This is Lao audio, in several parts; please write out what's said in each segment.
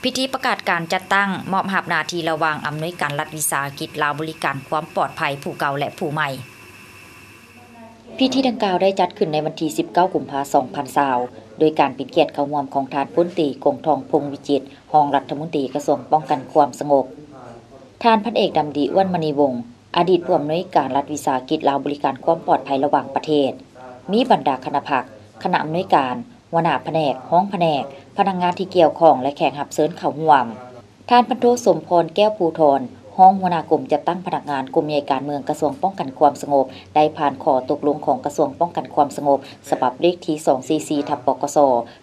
ພິທີປະກາດການຈັດຕັ້ງມອບຮັບໜ້າທີ່ລະຫວ່າງອຳນວຍການລັດວິສາຫະກິດລາວບໍລິການຄວາມປອດໄພຜູ້ເກົ່າ ແລະ ຜູ້ໃໝ່. ພິທີດັ່ງກ່າວໄດ້ຈັດຂຶ້ນໃນວັນທີສິບເກົ້າ ກຸມພາ ສອງພັນຊາວ ໂດຍການເປັນກຽດເຂົ້າຮ່ວມຂອງທ່ານພົນຕີ ກົງທອງ ພົງວິຈິດ ຮອງລັດຖະມົນຕີກະຊວງປ້ອງກັນຄວາມສະຫງົບ, ທ່ານພັນເອກ ດຳດີ ອ້ວນມະນີວົງ ອະດີດຜູ້ອຳນວຍການລັດວິສາຫະກິດລາວບໍລິການຄວາມປອດໄພລະຫວ່າງປະເທດ, ມີບັນດາຄະນະພັກ, ຄະນະອຳນວຍການ, ຫົວໜ້າພະແນກ, ຮອງພະແນກ, ພະນັກງານທີ່ກ່ຽວຂ້ອງ ແລະ ແຂກຮັບເຊີນເຂົ້າຮ່ວມ. ທ່ານພັນໂທ ສົມພອນ ແກ້ວພູທອນ ຮອງຫົວໜ້າກົມຈັດຕັ້ງພະນັກງານກົມໃຫຍ່ການເມືອງກະຊວງປ້ອງກັນຄວາມສະຫງົບ ໄດ້ຜ່ານຂໍ້ຕົກລົງຂອງກະຊວງປ້ອງກັນຄວາມສະຫງົບ ສະບັບເລກທີສອງສີ່ສີ່ ທັບ ປກສ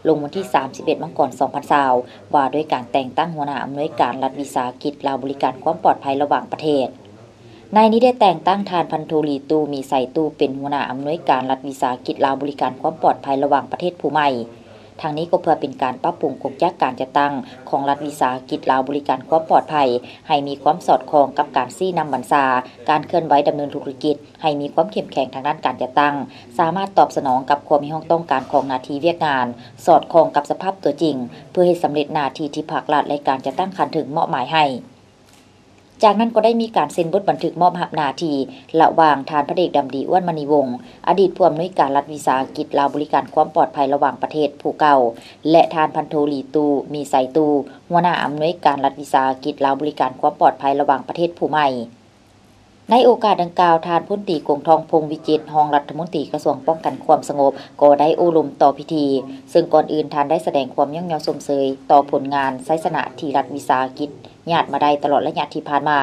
ລົງວັນທີສາມສິບເອັດ ມັງກອນ ສອງພັນຊາວ ວ່າດ້ວຍການແຕ່ງຕັ້ງຫົວໜ້າອຳນວຍການລັດວິສາຫະກິດລາວບໍລິການຄວາມປອດໄພລະຫວ່າງປະເທດ. ໃນນີ້ໄດ້ແຕ່ງຕັ້ງທ່ານພັນໂທ ຫຼີ ຕູ້ ມີໄຊ ຕູ້ ເປັນຫົວໜ້າອຳນວຍການລັດວິສາຫະກິດລາວບໍລິການຄວາມປອດໄພລະຫວ່າງປະເທດຜູ້ໃໝ່. ທັງນີ້ກໍເພື່ອເປັນການປັບປຸງກົງຈັກການຈັດຕັ້ງຂອງລັດວິສາຫະກິດລາວບໍລິການຄວາມປອດໄພ ໃຫ້ມີຄວາມສອດຄ່ອງກັບການຊີ້ນຳບັນຊາ, ການເຄື່ອນໄຫວດຳເນີນທຸລະກິດ ໃຫ້ມີຄວາມເຂັ້ມແຂງທາງດ້ານການຈັດຕັ້ງ, ສາມາດຕອບສະໜອງກັບຄວາມມີຫ້ອງຕ້ອງການຂອງໜ້າທີ່ວຽກງານ, ສອດຄ່ອງກັບສະພາບຕົວຈິງ, ເພື່ອເຮັດສຳເລັດໜ້າທີ່ທີ່ພາກລັດ ແລະ ການຈັດຕັ້ງຂັ້ນເທິງມອບໝາຍໃຫ້. ຈາກນັ້ນກໍໄດ້ມີການເຊັນບົດບັນທຶກມອບຮັບໜ້າທີ່ ລະຫວ່າງທ່ານພັນເອກ ດຳດີ ອ້ວນມະນີວົງ ອະດີດຜູ້ອຳນວຍການລັດວິສາຫະກິດລາວບໍລິການຄວາມປອດໄພລະຫວ່າງປະເທດຜູ້ເກົ່າ ແລະ ທ່ານພັນໂທ ຫຼີ ຕູ້ ມີໄຊ ຕູ້ ຫົວໜ້າອຳນວຍການລັດວິສາຫະກິດລາວບໍລິການຄວາມປອດໄພລະຫວ່າງປະເທດຜູ້ໃໝ່. ໃນໂອກາດດັ່ງກ່າວ, ທ່ານພົນຕີ ກົງທອງ ພົງວິຈິດ ຮອງລັດຖະມົນຕີກະຊວງປ້ອງກັນຄວາມສະຫງົບ ກໍໄດ້ໂອ້ລົມຕໍ່ພິທີ, ເຊິ່ງກ່ອນອື່ນທ່ານໄດ້ສະແດງຄວາມຍ້ອງຍໍຊົມເຊີຍຕໍ່ຜົນງານໄຊຊະນະທີ່ລັດວິສາຫະກິດ ຍາດມາໄດ້ຕະຫຼອດໄລຍະທີ່ຜ່ານມາ.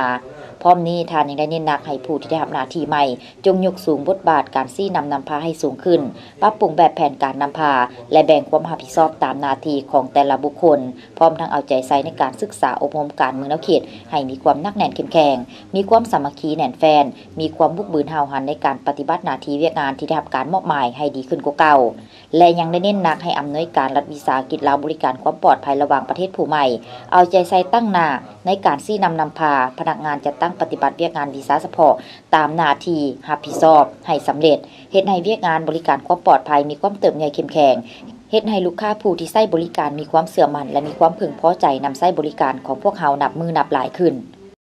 ພ້ອມນີ້ທ່ານຍັງໄດ້ເນັ້ນໜັກໃຫ້ຜູ້ທີ່ໄດ້ຮັບໜ້າທີ່ໃໝ່ ຈົ່ງຍົກສູງບົດບາດການຊີ້ນຳນຳພາໃຫ້ສູງຂຶ້ນ, ປັບປຸງແບບແຜນການນຳພາ ແລະ ແບ່ງຄວາມຮັບຜິດຊອບຕາມໜ້າທີ່ຂອງແຕ່ລະບຸກຄົນ, ພ້ອມທັງເອົາໃຈໃສ່ໃນການສຶກສາອົບຮົມການເມືອງແນວເຂດໃຫ້ມີຄວາມໜັກແໜ້ນເຂັ້ມແຂງ, ມີຄວາມສາມັກຄີແໜ້ນແຟ້ນ, ມີຄວາມບຸກບືນຫ້າວຫັນໃນການປະຕິບັດໜ້າທີ່ວຽກງານທີ່ໄດ້ຮັບການມອບໝາຍໃຫ້ດີຂຶ້ນກວ່າເກົ່າ. ແລະ ຍັງໄດ້ເນັ້ນໜັກໃຫ້ອຳນວຍການລັດວິສາຫະກິດລາວບໍລິການຄວາມປອດໄພລະຫວ່າງປະເທດຜູ້ໃໝ່ ເອົາໃຈໃສ່ຕັ້ງໜ້າໃນການຊີ້ນຳນຳພາພະນັກງານຈັດຕັ້ງປະຕິບັດວຽກງານວິຊາສະເພາະຕາມໜ້າທີ່ຮັບຜິດຊອບໃຫ້ສຳເລັດ, ເຮັດໃຫ້ວຽກງານບໍລິການຄວາມປອດໄພມີຄວາມເຕີບໃຫຍ່ເຂັ້ມແຂງ, ເຮັດໃຫ້ລູກຄ້າຜູ້ທີ່ໃຊ້ບໍລິການມີຄວາມເຊື່ອໝັ້ນ ແລະ ມີຄວາມເພິ່ງພໍໃຈນຳໃຊ້ບໍລິການຂອງພວກເຮົານັບມື້ນັບຫຼາຍຂຶ້ນ.